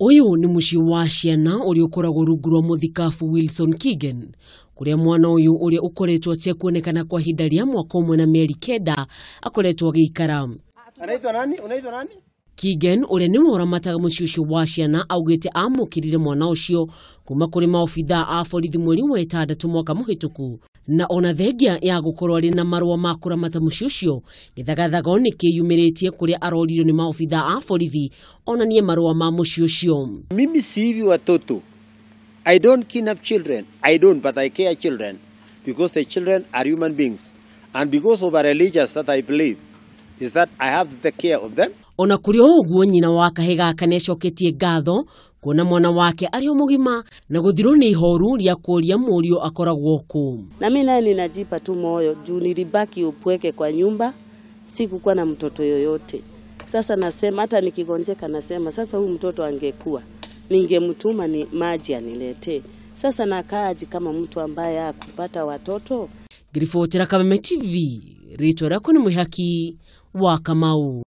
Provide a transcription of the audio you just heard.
Ũyũ nĩ mũciĩ wa ciana ũrĩa ũkoragwo rungu rwa mũthikabu Wilson Kigen, kũrĩa mwana ũyũ ũrĩa ũkoretwo atekuonekana kwa ihinda rĩa mwaka ũmwe na mĩeri 9 akoretwo agĩikara. Anaitwa nani? Unaitwa nani? Kigen ũrĩa nĩwe ũramataga mũciĩ ũcio wa ciana augĩte amũkĩrire mwana ũcio kuma kũrĩ maobithaa a borithi mweri wa 6 mwaka mũhĩtũku, na ona thengia ya gũkorwo arĩ na marũa ma kũramata mũciĩ ũcio, gĩthagathago nĩ kĩyumĩrĩtie kũrĩa aroririo nĩ maobithaa a borithi onanie marũa ma mũciĩ ũcio. Mimi siivi watoto. I don't kidnap children. I don't, but I care children because the children are human beings. And because of a religious that I believe is that I have to take care of them. Ona kũrĩ o ũguo, nyina wa kahĩ gaka nĩacoketie ngatho kuona mwana wake arĩ o mũgima na gũthirwo nĩ ihoru rĩa kũũria mũriũ akoragwo kũ. Na mimi naye ninajipa tu moyo juu nilibaki upweke kwa nyumba, sikukuwa na mtoto yoyote. Sasa nasema hata nikigonjeka nasema sasa huyu mtoto angekuwa ningemtuma ni maji aniletee. Sasa nakaaje kama mtu ambaye hakupata watoto? Ngiribotera Kameme TV, rĩtwa rĩakwa nĩ Mwĩhaki wa Kamau.